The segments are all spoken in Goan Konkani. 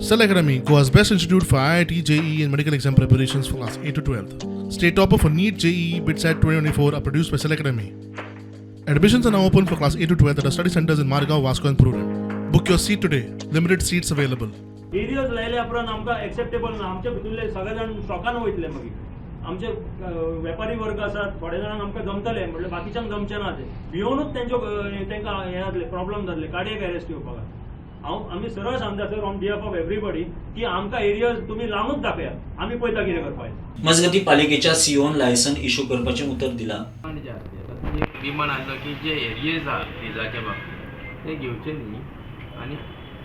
Cell Academy, Goa's best institute for IIT, JEE, and medical exam preparations for class 8 to 12. State topper for NEET, JEE, BITSAT 2024 are produced by Cell Academy. Admissions are now open for class 8 to 12 at our study centers in Margao, Vasco, and Prudent. Book your seat today. Limited seats available. Arrears लायल्या उपरांत आमकां एक्सेप्टेबल ना. आमचे भितूरले सगळे जाण शॉकान वयतले. मागीर आमचे वेपारी वर्ग आसात, थोडे जाणांक आमकां जमतले, म्हणल्यार बाकीच्यांक जमचे ना. ते भियोनूच तेंच्यो तांकां हें जातलें, प्रॉब्लम जातले, कार्डियक अरेस्ट येवपाक. हांव आमी सरळ सांगता sir, on behalf of everybody, की आमकां एरियर्स तुमी लावनूच दाखयात, आमी पळयता कितें करपाचें. मजगती, पालिकेच्या सीओन लायसन इश्यू करपाचें उतर दिलां. डिमांड जे आसले, तातूंत एक डिमांड आसलो की जे एरियर्स आहा लिजाच्या बाबतींत ते घेवचे न्ही आनी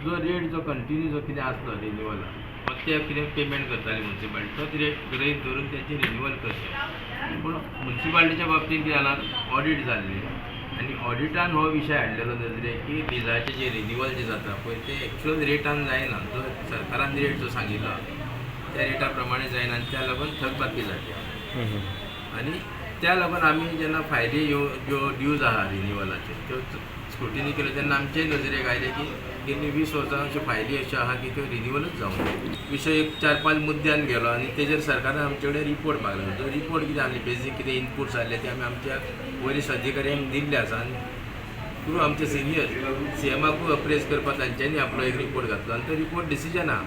जो रेट जो कंटिन्यू जो कितें आसलो रिन्युअला, ते कितें पेमेंट करताली मुन्सिपालिटी, तोच रेट गृहीत धरून तेंचे रिन्युअल करचें. पूण मुन्सिपालिटीच्या बाबतींत कितें जालां, ऑडीट जाल्ली आनी ऑडिटान हो विशय हाडलेलो नदरेक की लिजाचें जें रिन्युअल जें जाता पळय, तें एक्चुअल रेटान जायना. जो सरकारान रेट जो सांगिल्लो, त्या रेटा प्रमाणे जायना आनी त्या लागून थकबाकी जाली आनी त्या लागून आमी जेन्ना फायली ह्यो ज्यो ड्यूज आहा रिन्युअलाच्यो, त्यो स्क्रुटिनी केल्यो तेन्ना आमचे नजरेक आयलें की गेल्लीं 20 वर्सां अश्यो फायली अश्यो आहा की त्यो रिन्युअलूच जावंक ना. विशय एक चार पांच मुद्द्यान गेलो आनी तेजेर सरकारान आमचे कडेन रिपोर्ट मागलो. जो रिपोर्ट कितें आसले, बेजीक कितें इनपुट्स आसले, ते आमी आमच्या वरिश्ठ अधिकाऱ्यांक दिल्ले आसा आनी थ्रू आमचे सिनियर सीएमाकूय अप्रेज करपाक तांच्यांनी आपलो एक रिपोर्ट घातलो आनी तो रिपोर्ट डिसिजन आहा.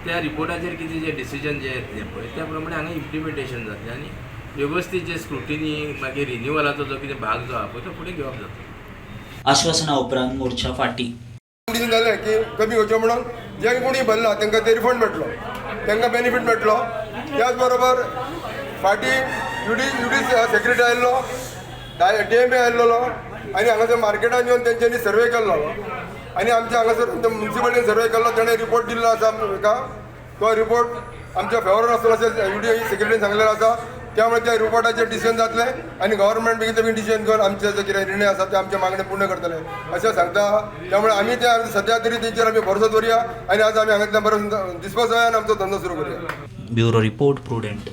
त्या रिपोर्टाचेर कितें जें डिसिजन जें येतलें पळय, त्या प्रमाणे हांगा इम्प्लिमेंटेशन जातलें आनी वेवस्थीत जे स्क्रुटिनी, मागीर रिन्युअलाचो जो कितें भाग जो आहा पळय, तो फुडें घेवप जातलो. आश्वासना उपरांत मोर्चा फाटी. कंडिशन जालें की कमी घेवचें म्हणून जे कोणी भरला तांकां ते रिफंड मेळटलो, तांकां बेनिफीट मेळटलो. त्याच बरोबर फाटीं युडी सेक्रेटरी आयल्लो, डीएमए आयल्लो आनी हांगासर मार्केटान येवन तेंच्यांनी सर्वे केल्लो आनी आमच्या हांगासर मुन्सिपालिटीन सर्वे केल्लो. तेणें रिपोर्ट दिल्लो आसा आमकां. तो रिपोर्ट आमच्या फेवरान आसतलो अशें युडी सेक्रेटरीन सांगलेलें आसा. त्यामुळे त्या रिपोर्टाचेर डिसिजन जातलें आनी गव्हर्नमेंट बेगीन बेगीन डिसिजन घेवन आमचे जे कितें निर्णय आसा ते आमचे मागणे पूर्ण करतले अशें सांगता. त्यामुळे आमी ते सध्या तरी तेंचेर आमी भरोसो दवरुया आनी आज आमी हांगांतल्यान बरो डिस्पोज जावया आनी आमचो धंदो सुरू करुया. Bureau report, prudent.